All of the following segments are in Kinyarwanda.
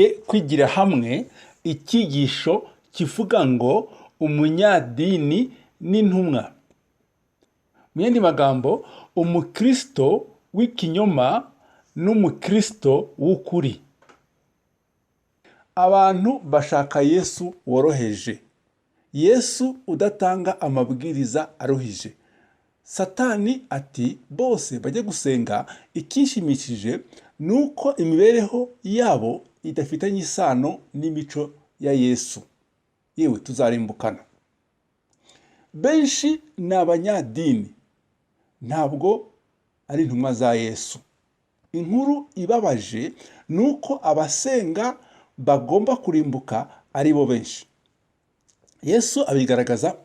Tugiye kwigira hamwe icyigisho kivuga ngo umunyadini n'intumwa. Mu yandi magambo, umukristo w'ikinyoma n'umukristo w'ukuri. Abantu bashaka Yesu woroheje, Yesu udatanga amabwiriza aruhije. Satani ati bose bajye gusenga, ikinshimishije ni uko imibereho yabo idafitanye isano n'imico ya Yesu. Yewe tuzarimbukana. Benshi ni abanyadini, ntabwo ari intumwa za Yesu. Inkuru ibabaje ni uko abasenga bagomba kurimbuka ari bo benshi. Yesu abigaragaza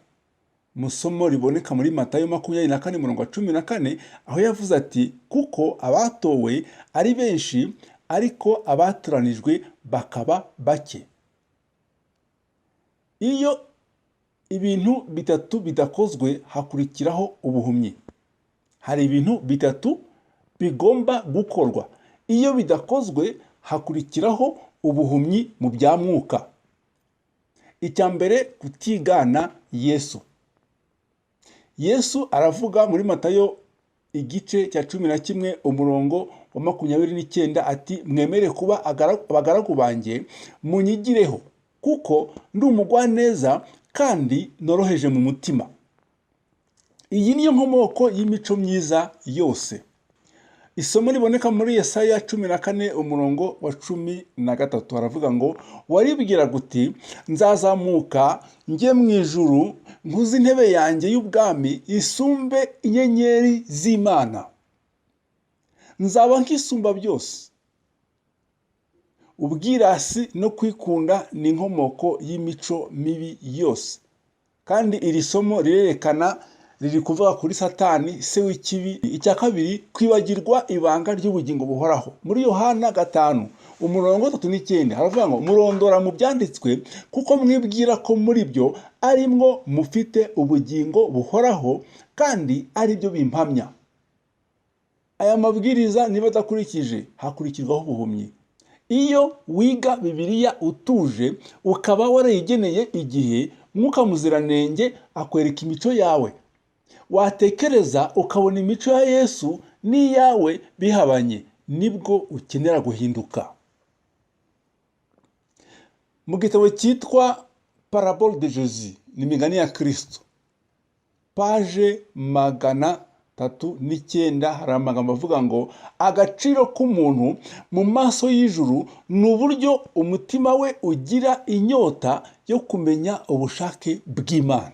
mu isomo riboneka muri Matayo 24 umurongo wa 14, aho yavuze ati kuko abatowe ari benshi ariko abatoranijwe bakaba bake. Iyo ibintu bitatu bidakozwe hakurikiraho ubuhumyi. Hari ibintu bitatu bigomba gukorwa, iyo bidakozwe hakurikiraho ubuhumyi mu bya mwuka. Icya mbere, kutigana Yesu. Yesu aravuga muri Matayo igice cya 11 umurongo wa 29 ati mwemere kuba abagaragu banjye munyigireho kuko ndi umugwaneza kandi noroheje mu mutima. Iyi niyo nkomoko y'imico myiza yose. Isomo riboneka muri Yesaya 14 umurongo wa 13 haravuga ngo waribwiraga uti nzazamuka njye mu ijuru nkuze intebe yanjye y'ubwami isumbe inyenyeri z'Imana, nzaba nk'isumba byose. Ubwirasi no kwikunda ni inkomoko y'imico mibi yose. Kandi iri somo rirerekana, riri kuvuga kuri Satani se w'ikibi. Icya kabiri, kwibagirwa ibanga ry'ubugingo buhoraho. Muri Yohana 5 umurongo 39 haravuga ngo murondora mu byanditswe kuko mwibwira ko muri byo arimwo mufite ubugingo buhoraho kandi ari byo bimpamya. Aya mabwiriza niba adakurikije hakurikirwaho ubuhumyi. Iyo wiga Bibiliya utuje ukaba warayigeneye igihe, Mwuka Muziranenge akwereka imico yawe. Watekereza ukabona imico ya Yesu n'iyawe bihabanye, nibwo ukenera guhinduka. Mu gitabo cyitwa Parabole de Jésus, ni imigani ya Kristo, page 309, hari amagambo avuga ngo agaciro k'umuntu mu maso y'ijuru ni uburyo umutima we ugira inyota yo kumenya ubushake bw'Imana.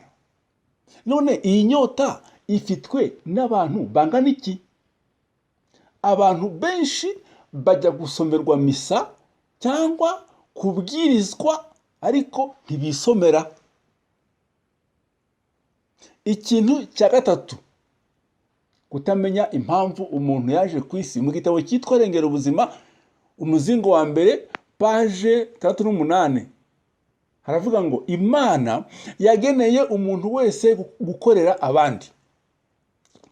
None iyi nyota ifitwe n'abantu bangana iki? Abantu benshi bajya gusomerwa misa cyangwa kubwirizwa ariko ntibisomera. Ikintu cya gatatu, kutamenya impamvu umuntu yaje ku isi. Mu gitabo cyitwa Rengera Ubuzima, umuzingo wa mbere, page 68, haravuga ngo Imana yageneye umuntu wese gukorera abandi.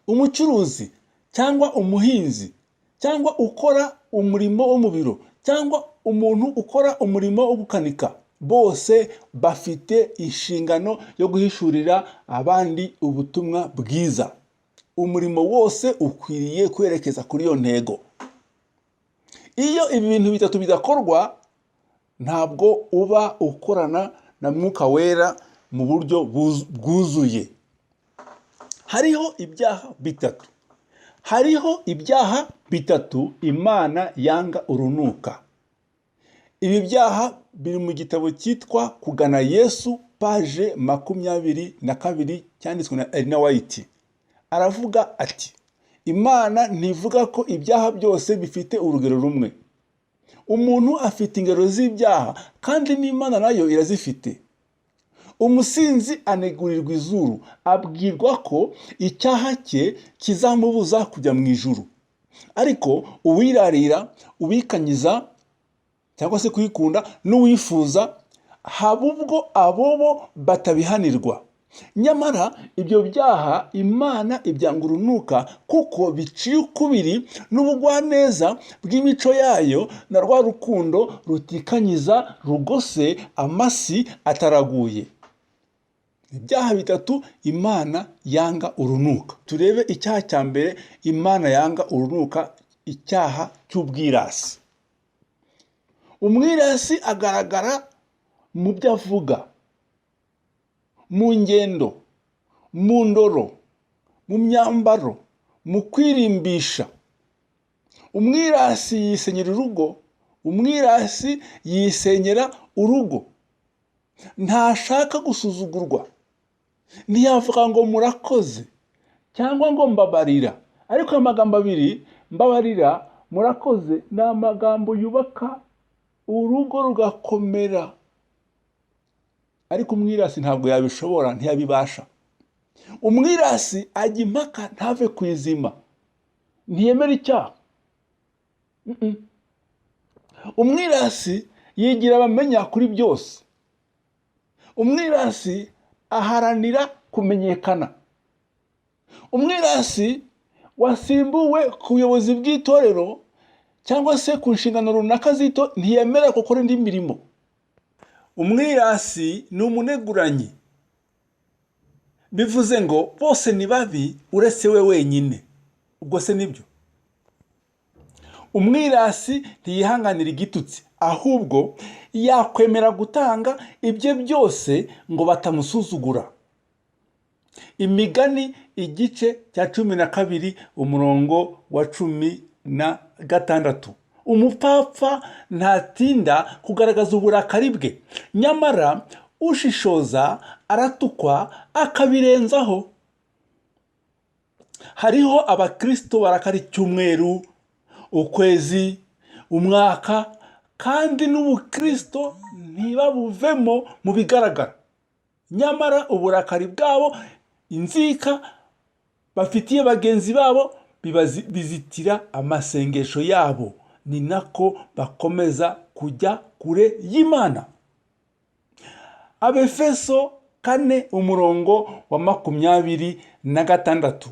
Umucuruzi cyangwa umuhinzi cyangwa ukora umurimo wo mu biro cyangwa umuntu ukora umurimo wo gukanika, bose bafite inshingano yo guhishurira abandi ubutumwa bwiza. Umurimo wose ukwiriye kwerekeza kuri iyo ntego. Iyo ibi bintu bitatu bidakorwa, ntabwo uba ukorana na Mwuka Wera mu buryo bwuzuye. Hariho ibyaha bitatu, hariho ibyaha bitatu Imana yanga urunuka. Ibi byaha biri mu gitabo cyitwa Kugana Yesu, page 22, cyanditswe na Elena White. Aravuga ati Imana ntivuga ko ibyaha byose bifite urugero rumwe. Umuntu afite ingero z'ibyaha kandi n'Imana nayo irazifite. Umusinzi anegurirwa izuru, abwirwa ko icyaha cye kizamubuza kujya mu ijuru. Ariko uwirarira, uwikanyiza cyangwa se kwikunda n'uwifuza, haba ubwo abo bo batabihanirwa. Nyamara ibyo byaha Imana ibyanga urunuka, kuko biciye ukubiri n'ubugwaneza bw'imico yayo na rwa rukundo rutikanyiza rugose amasi ataraguye. Ibyaha bitatu Imana yanga urunuka. Turebe icyaha cya mbere Imana yanga urunuka, icyaha cy'ubwirasi. Umwirasi agaragara mu byo avuga, mu ngendo, mu ndoro, mu myambaro, mu kwirimbisha. Umwirasi yisenyera urugo, umwirasi yisenyera urugo. Ntashaka gusuzugurwa, ntiyavuga ngo murakoze cyangwa ngo mbabarira. Ariko ayo magambo abiri, mbabarira, murakoze, ni amagambo yubaka urugo rugakomera. Ariko umwirasi ntabwo yabishobora, ntiyabibasha. Umwirasi ajya impaka ntave ku izima, ntiyemera icyaha. Umwirasi yigira abamenya kuri byose. Umwirasi aharanira kumenyekana. Umwirasi wasimbuwe ku buyobozi bw'itorero cyangwa se ku nshingano runaka z'ito, ntiyemera gukora indi mirimo. Umwirasi ni umuneguranyi, bivuze ngo bose ni babi uretse we wenyine. Ubwo se nibyo? Umwirasi ntiyihanganira igitutsi, ahubwo yakwemera gutanga ibye byose ngo batamusuzugura. Imigani igice cya 12 umurongo wa 16. Umupfapfa ntatinda kugaragaza uburakari bwe, nyamara ushishoza aratukwa akabirenzaho. Hariho abakristo barakara icyumweru, ukwezi, umwaka, kandi n'ubukristo ntibabuvemo mu bigaragara. Nyamara uburakari bwabo, inzika bafitiye bagenzi babo, bizitira amasengesho yabo. Ni nako bakomeza kujya kure y'Imana. Abefeso 4 umurongo wa 26: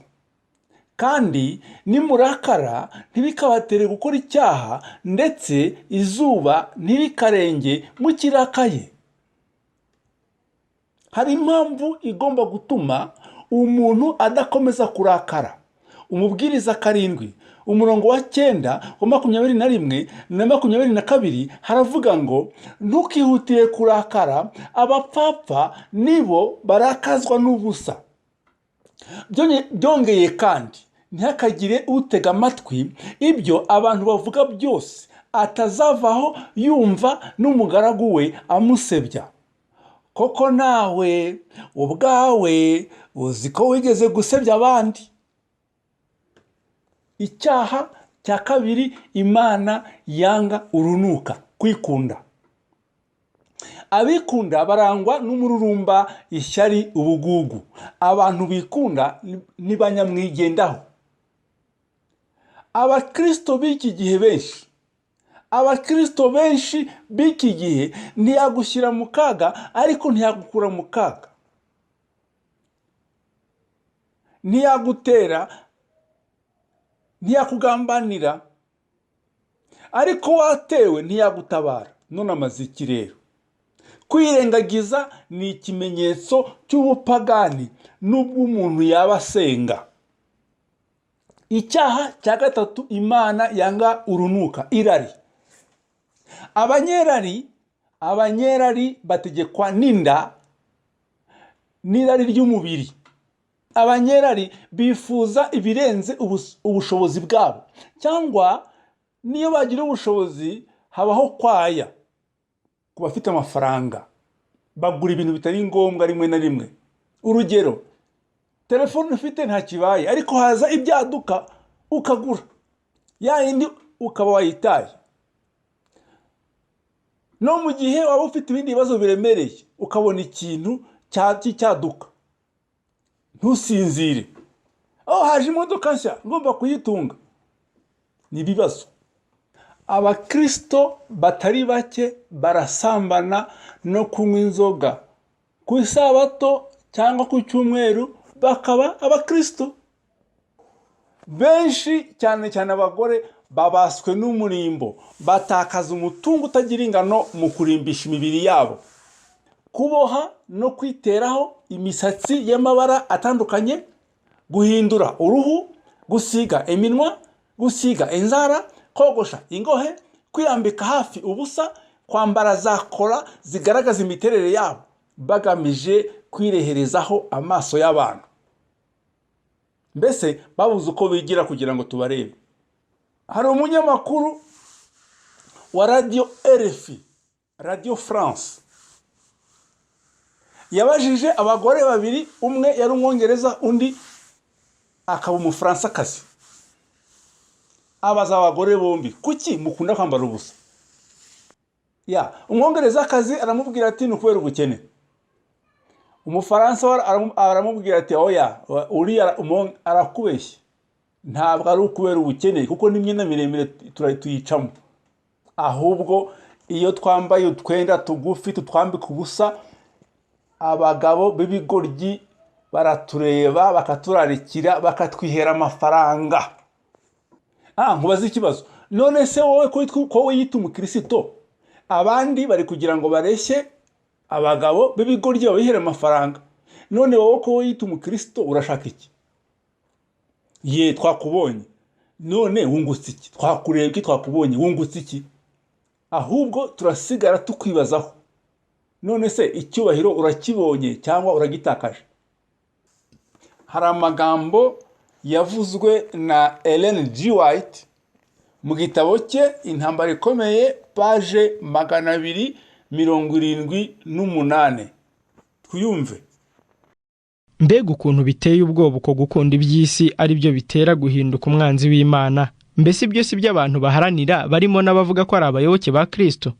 kandi nimurakara ntibikabatere gukora icyaha, ndetse izuba ntirikarenge mukirakaye. Hari impamvu igomba gutuma umuntu adakomeza kurakara. Umubwiriza 7 umurongo wa 9 wa 21 na 22 haravuga ngo: ntukihutire kurakara, abapfapfa nibo barakazwa n'ubusa. Byongeye kandi, ntihakagire utega amatwi ibyo abantu bavuga byose, atazavaho yumva n'umugaragu we amusebya. Koko nawe ubwawe uzi ko wigeze gusebya abandi. Icyaha cya kabiri Imana yanga urunuka, kwikunda. Abikunda barangwa n'umururumba, ishyari, ubugugu. Abantu bikunda ni banyamwigendaho. Abakristo b'iki gihe benshi, abakristo benshi b'iki gihe ntiyagushyira mu kaga, ariko ntiyagukura mu kaga, ntiyagutera, ntiyakugambanira, ariko watewe ntiyagutabara. None amaze iki rero? Kwirengagiza ni ikimenyetso cy'ubupagani n'ubwo umuntu yaba asenga. Icyaha cya gatatu Imana yanga urunuka, irari. Abanyerari bategekwa n'inda n'irari ry'umubiri. Abanyerari bifuza ibirenze ubushobozi bwabo, cyangwa niyo bagira ubushobozi habaho kwaya. Ku bafite amafaranga bagura ibintu bitari ngombwa rimwe na rimwe. Urugero, telefone ufite nta kibaye, ariko haza ibyaduka ukagura ya yindi ukaba wayitaye. No mu gihe waba ufite ibindi bibazo biremereye, ukabona ikintu cy'icyaduka, ntusinzire. Aho haje imodoka nshya ngomba kuyitunga, ni ibibazo. Abakristo batari bake barasambana no kunywa inzoga ku isabato cyangwa ku cyumweru bakaba abakristo. Benshi, cyane cyane abagore, babaswe n'umurimbo, batakaza umutungo utagira ingano mu kurimbisha imibiri yabo, kuboha no kwiteraho imisatsi y'amabara atandukanye, guhindura uruhu, gusiga iminwa, gusiga inzara, kogosha ingohe, kwiyambika hafi ubusa, kwambara za kora zigaragaza imiterere yabo, bagamije kwireherezaho amaso y'abantu. Mbese babuze uko bigira kugira ngo tubarebe. Hari umunyamakuru wa radiyo RFI, Radiyo France, yabajije abagore babiri, umwe yari Umwongereza, undi akaba Umufaransakazi. Abaza abagore bombi: "Kuki mukunda kwambara ubusa?" Ya Umwongerezakazi aramubwira ati: "Ni ukubera ubukene." Umufaransa aramubwira ati: "Oya, uriya arakubeshya, ntabwo ari ukubera ubukene, kuko n'imyenda miremire tuyicamo. Ahubwo iyo twambaye utwenda tugufi tutwambika ubusa, abagabo b'ibigoryi baratureba, bakaturarikira, bakatwihera amafaranga." Nkubaze ikibazo: none se wowe ko wiyita Umukirisito, abandi bari kugira ngo bareshye abagabo b'ibigoryi babihere amafaranga, none wowe ko wiyita Umukirisito urashaka iki? Ye, twakubonye, none wungutse iki? Twakurebye, twakubonye, wungutse iki? Ahubwo turasigara tukwibazaho: none se icyubahiro urakibonye cyangwa uragitakaje? Hari amagambo yavuzwe na Ellen G. White mu gitabo cye Intambara Ikomeye, page 278. Twiyumve. Mbega ukuntu biteye ubwoba uko gukunda iby'isi ari byo bitera guhinduka umwanzi w'Imana! Mbese ibyo si byo abantu baharanira, barimo n'abavuga ko ari abayoboke ba Kristo?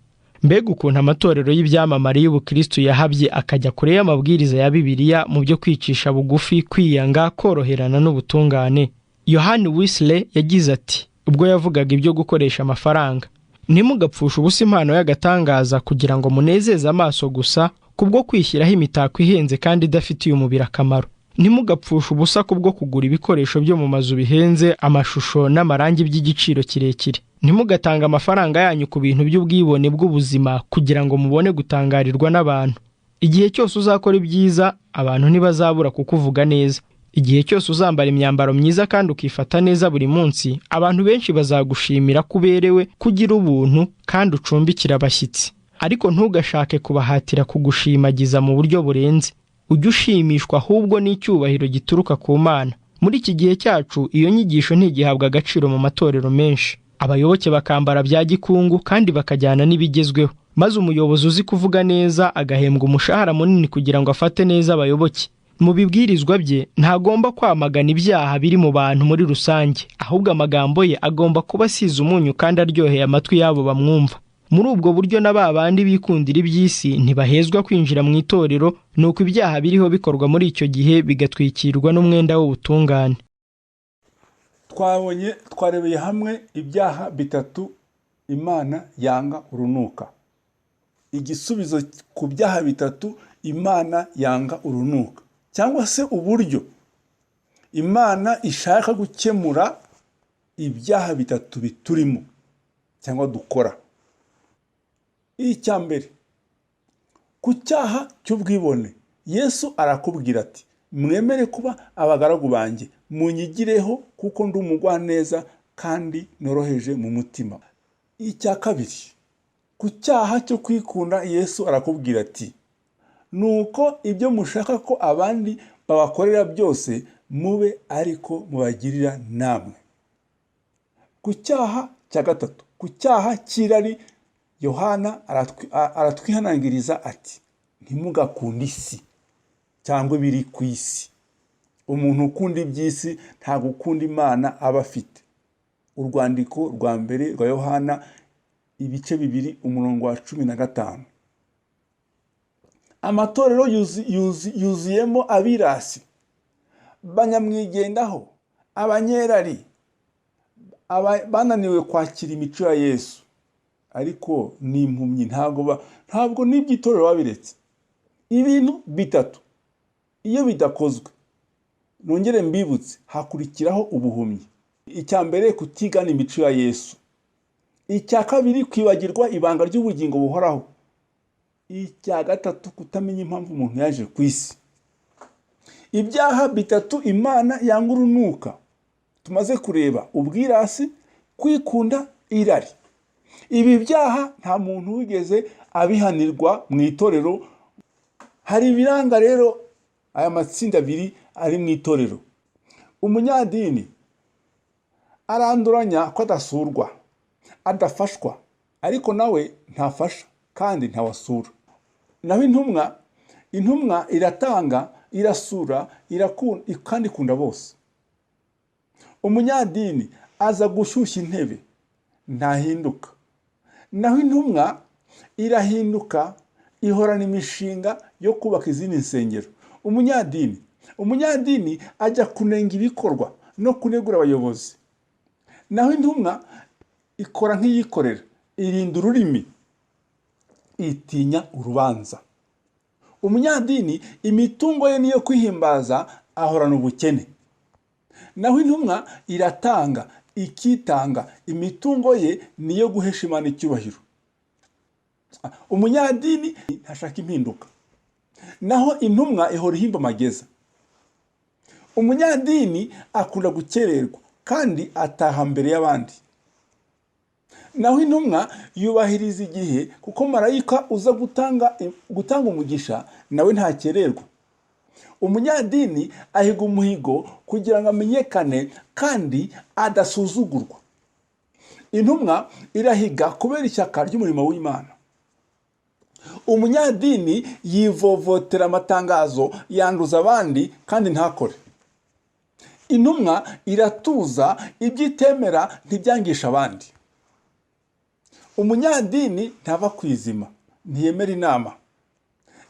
Mbega ukuntu amatorero y'ibyamamare y'ubukristo yahabye akajya kure y'amabwiriza ya Bibiliya mu byo kwicisha bugufi, kwiyanga, koroherana n'ubutungane! Yohani Wesley yagize ati ubwo yavugaga ibyo gukoresha amafaranga: "Ntimugapfushe ubusa impano y'agatangaza kugira ngo munezeze amaso gusa kubwo kwishyiraho imitako ihenze kandi idafitiye umubiri akamaro. Ntimugapfushe ubusa kubwo kugura ibikoresho byo mu mazu bihenze, amashusho n'amarangi by'igiciro kirekire. Ntimugatange amafaranga yanyu ku bintu by'ubwibone bw'ubuzima kugira ngo mubone gutangarirwa n'abantu. Igihe cyose uzakora ibyiza, abantu ntibazabura kukuvuga neza. Igihe cyose uzambara imyambaro myiza kandi ukifata neza buri munsi, abantu benshi bazagushimira ko uberewe, kugira ubuntu kandi ucumbikira abashyitsi. Ariko ntugashake kubahatira kugushimagiza mu buryo burenze. Ujye ushimishwa ahubwo n'icyubahiro gituruka ku Mana." Muri iki gihe cyacu, iyo nyigisho ntigihabwa agaciro mu matorero menshi. Abayoboke bakambara bya gikungu kandi bakajyana n'ibigezweho, maze umuyobozi uzi kuvuga neza agahembwa umushahara munini kugira ngo afate neza abayoboke. Mu bibwirizwa bye ntagomba kwamagana ibyaha biri mu bantu muri rusange, ahubwo amagambo ye agomba kuba asize umunyu kandi aryoheye amatwi y'abo bamwumva. Muri ubwo buryo na ba bandi bikundira iby'isi ntibahezwa kwinjira mu itorero, nuko ibyaha biriho bikorwa muri icyo gihe bigatwikirwa n'umwenda w'ubutungane. Twabonye, twarebeye hamwe ibyaha bitatu Imana yanga urunuka, igisubizo ku byaha bitatu Imana yanga urunuka, cyangwa se uburyo Imana ishaka gukemura ibyaha bitatu biturimo cyangwa dukora. Icya mbere, ku cyaha cy'ubwibone, Yesu arakubwira ati: "Mwemere kuba abagaragu banjye, munyigireho, kuko ndi umugwaneza kandi noroheje mu mutima." Icya kabiri, ku cyaha cyo kwikunda, Yesu arakubwira ati: "Nuko ibyo mushaka ko abandi babakorera byose, mube ariko mubagirira namwe." Ku cyaha cya gatatu, ku cyaha cy'irari, Yohana aratwihanangiriza ati: "Ntimugakunde isi cyangwa ibiri ku isi. Umuntu ukunda iby'isi ntabwo ukunda Imana aba afite." Urwandiko rwa mbere rwa Yohana, ibice 2, umurongo wa 15. Amatorero yuzuyemo abirasi, banyamwigendaho, abanyerari, bananiwe kwakira imico ya Yesu, ariko ni impumyi, ntabwo n'iby'itorero babiretse. Ibintu bitatu Iyo bidakozwe, nongere mbibutse, hakurikiraho ubuhumyi. Icya mbere, kutigana imico ya Yesu. Icya kabiri, kwibagirwa ibanga ry'ubugingo buhoraho. Icya gatatu, kutamenya impamvu umuntu yaje ku isi. Ibyaha bitatu Imana yanga urunuka tumaze kureba: ubwirasi, kwikunda, irari. Ibi byaha nta muntu wigeze abihanirwa mu itorero. Hari ibiranga rero aya matsinda abiri ari mu itorero. Umunyadini aranduranya ko adasurwa, adafashwa, ariko nawe ntafasha kandi ntawasura. Naho intumwa iratanga, irasura, kandi ikunda bose. Umunyadini aza gushyushya intebe, ntahinduka. Naho intumwa irahinduka, ihorana imishinga yo kubaka izindi nsengero. Umunyadini ajya kunenga ibikorwa no kunegura abayobozi. Naho intumwa ikora nk'iyikorera, irinda ururimi, itinya urubanza. Umunyadini imitungo ye niyo kwihimbaza, ahorana ubukene. Naho intumwa iratanga, ikitanga, imitungo ye niyo guhesha Imana icyubahiro. Umunyadini ntashaka impinduka, naho intumwa ihora ihimba amageza. Umunyadini akunda gukererwa kandi ataha mbere y'abandi. Naho intumwa yubahiriza igihe, kuko marayika uza gutanga umugisha nawe ntakererwa. Umunyadini ahiga umuhigo kugira ngo amenyekane kandi adasuzugurwa. Intumwa irahiga kubera ishyaka ry'umurimo w'Imana. Umunyadini yivovotera amatangazo, yanduza abandi kandi ntakore. Intumwa iratuza, ibyo itemera ntibyangisha abandi. Umunyadini ntava ku izima, ntiyemera inama.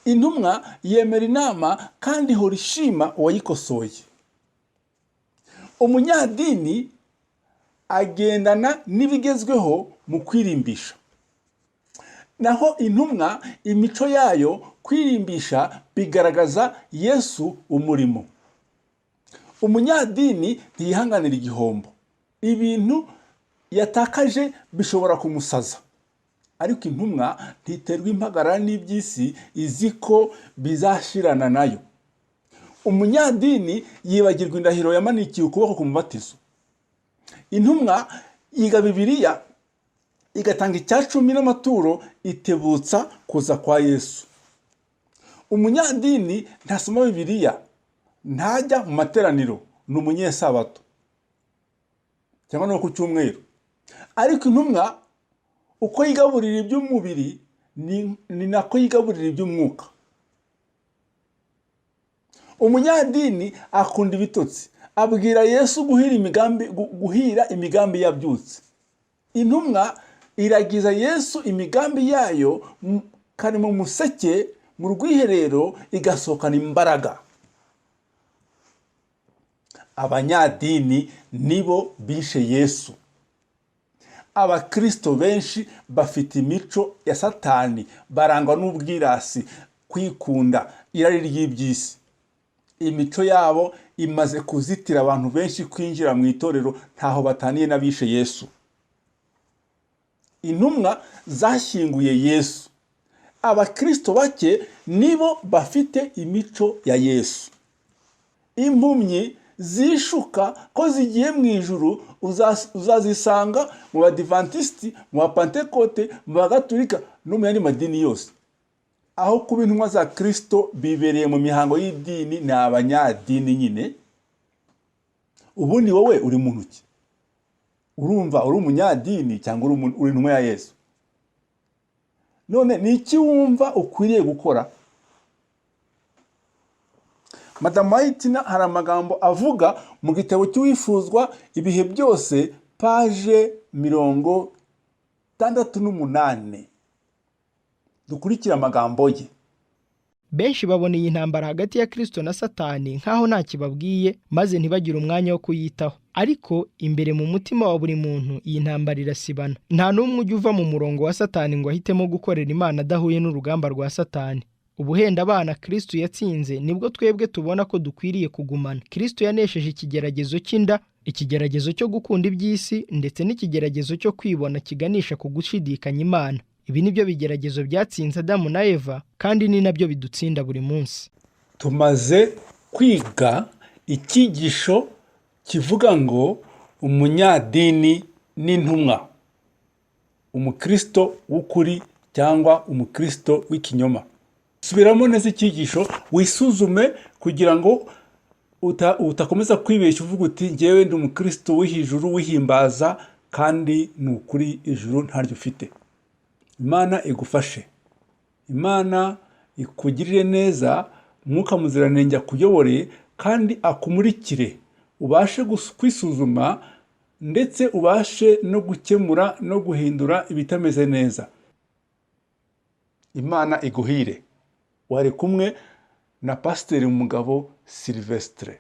Intumwa yemera inama kandi ihora ishima uwayikosoye. Umunyadini agendana n'ibigezweho mu kwirimbisha, naho intumwa imico yayo kwirimbisha bigaragaza Yesu umurimo. Umunyadini ntiyihanganira igihombo, ibintu yatakaje bishobora kumusaza. Ariko intumwa ntiterwa impagarara n'iby'isi, izi ko bizashirana nayo. Umunyadini yibagirwa indahiro yamanikiye ukuboko ku mubatizo. Intumwa yiga Bibiliya, igatanga icyacumi n'amaturo, itebutsa kuza kwa Yesu. Umunyadini ntasoma Bibiliya, ntajya mu materaniro, ni umunyesabato cyangwa no ku cyumweru. Ariko intumwa uko yigaburira iby'umubiri ni nako yigaburira iby'umwuka. Umunyadini akunda ibitotsi, abwira Yesu guhira imigambi yabyutse. Intumwa iragiza Yesu imigambi yayo kari mu museke, mu rwiherero, igasohokana imbaraga. Abanyadini nibo bishe Yesu. Abakristo benshi bafite imico ya Satani, barangwa n'ubwirasi, kwikunda, irari ry'iby'isi. Imico yabo imaze kuzitira abantu benshi kwinjira mu itorero, ntaho bataniye n'abishe Yesu. Intumwa zashyinguye Yesu. Abakristo bake nibo bafite imico ya Yesu. Impumyi zishuka ko zigiye mu ijuru uzazisanga mu Badivantisiti, mu Bapantekote, mu Bagaturika no mu yandi madini yose. Aho kuba intumwa za Kirisito, bibereye mu mihango y'idini, ni abanyadini nyine. Ubundi wowe uri muntu ki? Urumva uri umunyadini cyangwa uri intumwa ya Yesu? None ni iki wumva ukwiriye gukora? Madamu Mayitina hari amagambo avuga mu gitabo cy'Uwifuzwa ibihe byose, page 68. Dukurikire amagambo ye. Benshi babona iyi ntambara hagati ya Kirisito na Satani nk'aho nta kibabwiye, maze ntibagire umwanya wo kuyitaho. Ariko imbere mu mutima wa buri muntu iyi ntambara irasibana. Nta n'umwe ujya uva mu murongo wa Satani ngo ahitemo gukorera Imana adahuye n'urugamba rwa Satani. Ubuhenda abana Kristo yatsinze nibwo twebwe tubona ko dukwiriye kugumana. Kristo yanesheje ikigeragezo cy'inda, ikigeragezo cyo gukunda iby'isi, ndetse n'ikigeragezo cyo kwibona kiganisha ku gushidikanya Imana. Ibi ni byo bigeragezo byatsinze Adamu na Eva, kandi ni nabyo bidutsinda buri munsi. Tumaze kwiga icyigisho kivuga ngo umunyadini n'intumwa, umukristo w'ukuri cyangwa umukristo w'ikinyoma. Subiramo neza icyigisho, wisuzume kugira ngo utakomeza kwibeshya uvuga uti ngewe ndi umukristo w'ijuru wihimbaza, kandi ni ukuri ijuru ntaryo ufite. Imana igufashe, Imana ikugirire neza, Mwuka Muziranenge akuyobore kandi akumurikire, ubashe kwisuzuma ndetse ubashe no gukemura no guhindura ibitameze neza. Imana iguhire. Wari kumwe na Pasiteri Mugabo Sylvestre.